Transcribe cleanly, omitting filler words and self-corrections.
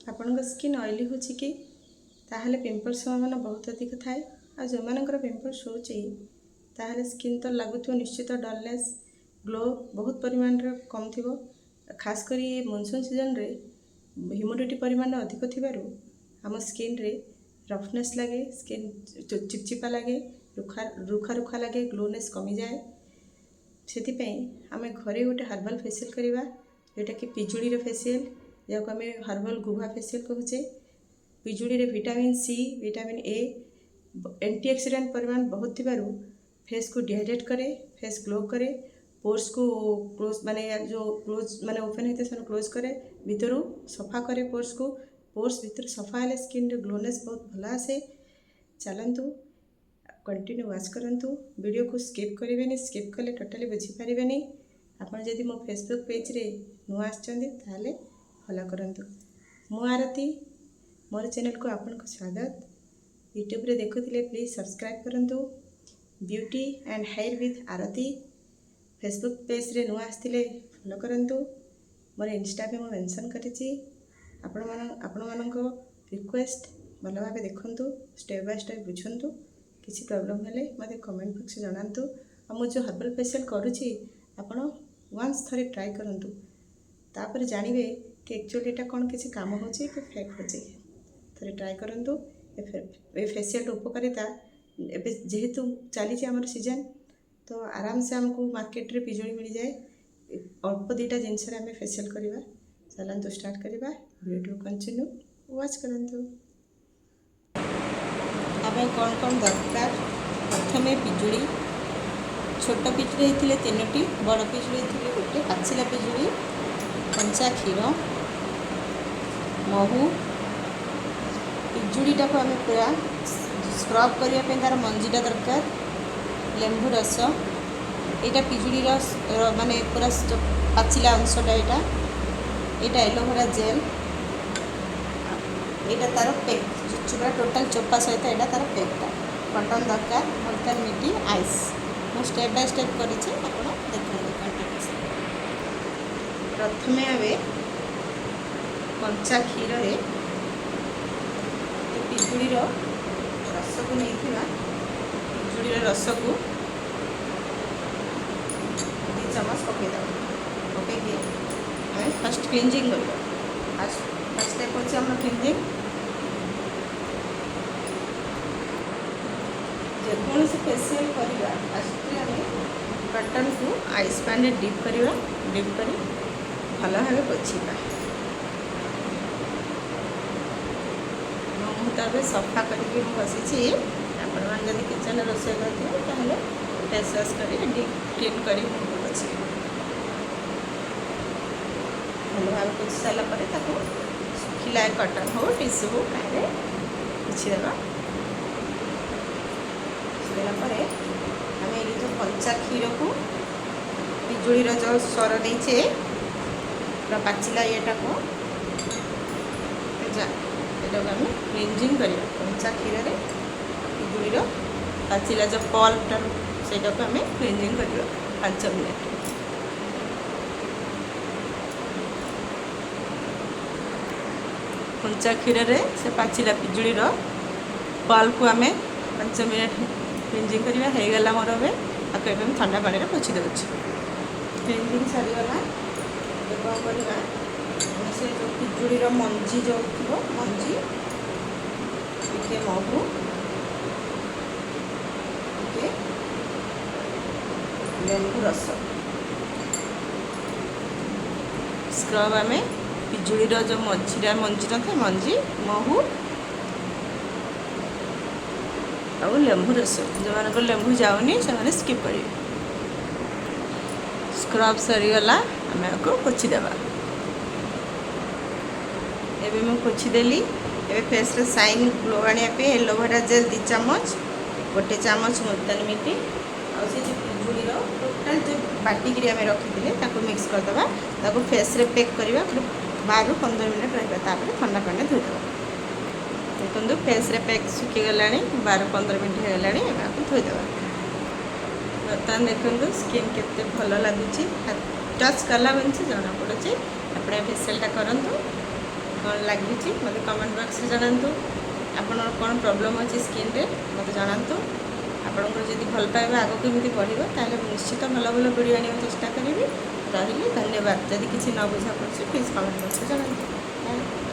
ଆପଣଙ୍କ skin oily ହେଉଛି କି? ତାହେଲେ ପିମ୍ପଲ୍ସ ସମ୍ଭାବନା ବହୁତ ଅଧିକ ଥାଏ। ଆଉ ଯେଉଁମାନଙ୍କର ପିମ୍ପଲ୍ସ ହେଉଛି, ତାହେଲେ ସ୍କିନ୍ ତ ଲାଗୁଥିବ ନିଶ୍ଚିତ ଡଲନେସ୍, ଗ୍ଲୋ ବହୁତ ପରିମାଣରେ କମ୍ ଥିବ। ଖାସ୍ କରି ମନସୁନ୍ ସିଜନ୍ରେ ହ୍ୟୁମିଡ଼ିଟି ପରିମାଣ ଅଧିକ ଥିବାରୁ ଆମ ସ୍କିନ୍ରେ ରଫନେସ୍ ଲାଗେ, ସ୍କିନ୍ ଚିପଚିପା ଲାଗେ, ରୁଖା ରୁଖା ରୁଖା ଲାଗେ, ଗ୍ଲୋନେସ୍ କମିଯାଏ। ସେଥିପାଇଁ ଆମେ ଘରେ ଗୋଟେ ହର୍ବାଲ୍ ଫେସିଆଲ୍ କରିବା, ଯେଉଁଟାକି ପିଜୁଳିର ଫେସିଆଲ୍, ଯାହାକୁ ଆମେ ହର୍ବାଲ୍ ଗୁଭା ଫେସିଆଲ୍ କହୁଛେ। ପିଜୁଳିରେ vitamin C, vitamin A, antioxidant ପରିମାଣ ବହୁତ ଥିବାରୁ ଫେସ୍କୁ ଡିହାଇଡ୍ରେଟ୍ କରେ, ଫେସ୍ ଗ୍ଲୋ କରେ, ପୋର୍ସକୁ କ୍ଲୋଜ୍, ମାନେ ଯେଉଁ କ୍ଲୋଜ୍ ମାନେ ଓପେନ୍ ହେଇଥାଏ, ସେମାନଙ୍କୁ କ୍ଲୋଜ୍ କରେ, ଭିତରୁ ସଫା କରେ ପୋର୍ସକୁ। ପୋର୍ସ ଭିତରୁ ସଫା ହେଲେ ସ୍କିନ୍ରେ ଗ୍ଲୋନେସ୍ ବହୁତ ଭଲ ଆସେ। ଚାଲନ୍ତୁ, କଣ୍ଟିନ୍ୟୁ ୱାଚ୍ କରନ୍ତୁ। ଭିଡ଼ିଓକୁ ସ୍କିପ୍ କରିବେନି, ସ୍କିପ୍ କଲେ ଟୋଟାଲି ବୁଝିପାରିବେନି। ଆପଣ ଯଦି ମୋ ଫେସବୁକ୍ ପେଜ୍ରେ ନୂଆ ଆସିଛନ୍ତି, ତାହେଲେ ଫଲୋ କରନ୍ତୁ। ମୁଁ ଆରତୀ, ମୋର ଚ୍ୟାନେଲକୁ ଆପଣଙ୍କୁ ସ୍ୱାଗତ। ୟୁଟ୍ୟୁବରେ ଦେଖୁଥିଲେ ପ୍ଲିଜ୍ ସବସ୍କ୍ରାଇବ୍ କରନ୍ତୁ, beauty and hair with Arati. Facebook ପେଜ୍ରେ ନୂଆ ଆସିଥିଲେ ଫଲୋ କରନ୍ତୁ। ମୋର ଇନଷ୍ଟା ବି ମୁଁ ମେନସନ୍ କରିଛି। ଆପଣମାନଙ୍କ ରିକ୍ୱେଷ୍ଟ, ଭଲ ଭାବେ ଦେଖନ୍ତୁ, ଷ୍ଟେପ୍ ବାଇ ଷ୍ଟେପ୍ ବୁଝନ୍ତୁ। କିଛି ପ୍ରୋବ୍ଲେମ୍ ହେଲେ ମୋତେ କମେଣ୍ଟ ବକ୍ସରେ ଜଣାନ୍ତୁ। ଆଉ ମୁଁ ଯେଉଁ ହର୍ବାଲ୍ ଫେସିଆଲ୍ କରୁଛି, ଆପଣ ୱାନ୍ସ ଥରେ ଟ୍ରାଏ କରନ୍ତୁ, ତାପରେ ଜାଣିବେ କି ଆକ୍ଚୁଆଲି ଏଇଟା କ'ଣ କିଛି କାମ ହେଉଛି କି ଫେକ୍ ହେଉଛି। ଥରେ ଟ୍ରାଏ କରନ୍ତୁ। ଏ ଫେସିଆଲ୍ର ଉପକାରିତା, ଏବେ ଯେହେତୁ ଚାଲିଛି ଆମର ସିଜନ୍, ତ ଆରାମସେ ଆମକୁ ମାର୍କେଟରେ ପିଜୁଳି ମିଳିଯାଏ। ଅଳ୍ପ ଦୁଇଟା ଜିନିଷରେ ଆମେ ଫେସିଆଲ୍ କରିବା। ଚାଲନ୍ତୁ, ଷ୍ଟାର୍ଟ କରିବା। ଭିଡ଼ିଓ କଣ୍ଟିନ୍ୟୁ ୱାଚ୍ କରନ୍ତୁ। ତା ପାଇଁ କ'ଣ କ'ଣ ଦରକାର? ପ୍ରଥମେ ପିଜୁଳି। ଛୋଟ ପିଜୁଳି ହେଇଥିଲେ ତିନୋଟି, ବଡ଼ ପିଜୁଳି ହେଇଥିଲେ ଗୋଟେ। ପାଚିଲା ପିଜୁଳି, କଞ୍ଚା କ୍ଷୀର, ମହୁ। ପିଜୁଳିଟାକୁ ଆମେ ପୁରା ସ୍କ୍ରବ୍ କରିବା ପାଇଁ ତା'ର ମଞ୍ଜିଟା ଦରକାର। ଲେମ୍ବୁ ରସ। ଏଇଟା ପିଜୁଳିର ମାନେ ପୁରା ପାଚିଲା ଅଂଶଟା ଏଇଟା। ଏଇଟା ଏଲୋଭେରା ଜେଲ୍। ଏଇଟା ତା'ର ପେକ୍, ପୁରା ଟୋଟାଲ୍ ଚୋପା ସହିତ ଏଇଟା ତା'ର ପେକ୍ଟା। କଟନ୍ ଦରକାର, ମୁଲତାନ ମିଟି, ଆଇସ୍। ମୁଁ ଷ୍ଟେପ୍ ବାଇ ଷ୍ଟେପ୍ କରିଛି, ଆପଣ ଦେଖନ୍ତୁ କଣ୍ଟିନ୍ୟୁସ୍। ପ୍ରଥମେ ଆମେ କଞ୍ଚା କ୍ଷୀରରେ ପିଜୁଳିର ରସକୁ ନେଇଥିବା, ପିଜୁଳିର ରସକୁ 2 ଚାମଚ ପକାଇଦେବା। ପକାଇକି ଆମେ ଫାଷ୍ଟ କ୍ଲିଞ୍ଜିଂ କରିବା। ଫାଷ୍ଟ ଫାଷ୍ଟ ଷ୍ଟେପ୍ ହେଉଛି ଆମର କ୍ଲିଞ୍ଜିଂ। ଯେକୌଣସି ଫେସିଆଲ୍ କରିବା, ଫାଷ୍ଟରେ ଆମେ କଟନ୍କୁ ଆଇସ୍ ପାଣିରେ ଡିପ୍ କରିବା। ଡିପ୍ କରି ଭଲ ଭାବେ ପୋଛିବା। ମୁଁ ତ ଏବେ ସଫା କରିକି ମୁଁ ବସିଛି। ଆପଣମାନେ ଯଦି କିଚେନ୍ରେ ରୋଷେଇ କରୁଥିବେ, ତାହେଲେ ଫେସ୍ ୱାଶ୍ କରି ଡିପ୍ କ୍ଲିନ୍ କରି ମୁହଁକୁ ପୋଛିବେ। ଭଲ ଭାବେ ପୋଛି ସାରିଲା ପରେ ତାକୁ ଶୁଖିଲା କଟନ୍ ହଉ, ଟିସୁ ହଉ, କାହିଁରେ ପୋଛିଦେବା। ପୋଛିଦେଲା ପରେ ଆମେ ଏଇ ଯେଉଁ କଞ୍ଚା କ୍ଷୀରକୁ ପିଜୁଳିର ଯେଉଁ ସର ନେଇଛେ, ପୁରା ପାଚିଲା ଇଏଟାକୁ, ଏଟାକୁ ଆମେ କ୍ଲିଞ୍ଜିଂ କରିବା। କଞ୍ଚା କ୍ଷୀରରେ ପିଜୁଳିର ପାଚିଲା ଯେଉଁ ପଲ୍ପଟା, ସେଇଟାକୁ ଆମେ କ୍ଲିଞ୍ଜିଂ କରିବା 5 ମିନିଟ୍। କଞ୍ଚା କ୍ଷୀରରେ ସେ ପାଚିଲା ପିଜୁଳିର ପଲ୍ପକୁ ଆମେ 5 ମିନିଟ୍ କ୍ଲିଞ୍ଜିଂ କରିବା। ହେଇଗଲା ମୋର ଏବେ। ତାକୁ ଏବେ ମୁଁ ଥଣ୍ଡା ପାଣିରେ ପୋଛି ଦେଉଛି। କ୍ଲିଞ୍ଜିଂ ସରିଗଲା। ଏବେ କ'ଣ କରିବା ଆମେ? ସେ ଯେଉଁ ପିଜୁଳିର ମଞ୍ଜି ଯେଉଁ ଥିବ, ମଞ୍ଜି ଟିକେ, ମହୁ ଟିକେ, ଲେମ୍ବୁ ରସ, ସ୍କ୍ରବ୍। ଆମେ ପିଜୁଳିର ଯେଉଁ ମଝିଟା ମଞ୍ଜି ନଥାଏ, ମଞ୍ଜି, ମହୁ ଆଉ ଲେମ୍ବୁ ରସ। ଯେଉଁମାନଙ୍କର ଲେମ୍ବୁ ଯାଉନି, ସେମାନେ ସ୍କିପ୍ କରିବେ। ସ୍କ୍ରବ୍ ସରିଗଲା, ଆମେ ଆକୁ ପୋଛିଦେବା। ଏବେ ମୁଁ ପୋଛିଦେଲି। ଏବେ ଫେସ୍ରେ ସାଇନ୍, ଗ୍ଲୋ ଆଣିବା ପାଇଁ ଏଲୋଭେରା ଜେଲ୍ 2 ଚାମଚ, 1 ଚାମଚ ମୁଲତାନି ମିଟି ଆଉ ସେ ଯେଉଁ ପିଜୁଳିର ଟୋଟାଲ୍ ଯେଉଁ ବାଟିକିରି ଆମେ ରଖିଥିଲେ, ତାକୁ ମିକ୍ସ କରିଦେବା। ତାକୁ ଫେସ୍ରେ ପେକ୍ କରିବା। ଗୋଟେ 12ରୁ 15 ମିନିଟ୍ ରହିବା, ତାପରେ ଥଣ୍ଡା ପାଣିରେ ଧୋଇଦେବା। ଦେଖନ୍ତୁ, ଫେସ୍ରେ ପ୍ୟାକ୍ ଶୁଖିଗଲାଣି, 12-15 ମିନିଟ୍ ହେଇଗଲାଣି। ଏବେ ଆକୁ ଧୋଇଦେବା। ବର୍ତ୍ତମାନ ଦେଖନ୍ତୁ, ସ୍କିନ୍ କେତେ ଭଲ ଲାଗୁଛି। ଟଚ୍ କଲା ମାନେ ଜଣାପଡ଼ୁଛି। ଆପଣ ଏ ଫେସିଆଲ୍ଟା କରନ୍ତୁ। କ'ଣ ଲାଗୁଛି ମୋତେ କମେଣ୍ଟ ବକ୍ସରେ ଜଣାନ୍ତୁ। ଆପଣଙ୍କର କ'ଣ ପ୍ରୋବ୍ଲେମ୍ ଅଛି ସ୍କିନ୍ରେ, ମୋତେ ଜଣାନ୍ତୁ। ଆପଣଙ୍କର ଯଦି ଭଲ ପାଇବା ଆଗକୁ ଏମିତି ବଢ଼ିବ, ତାହେଲେ ମୁଁ ନିଶ୍ଚିତ ଭଲ ଭଲ ଭିଡ଼ିଓ ଆଣିବାକୁ ଚେଷ୍ଟା କରିବି। ରହିଲି, ଧନ୍ୟବାଦ। ଯଦି କିଛି ନ ବୁଝା ପଡ଼ୁଛି, ପ୍ଲିଜ୍ କମେଣ୍ଟ ବକ୍ସରେ ଜଣାନ୍ତୁ। ବାଏ।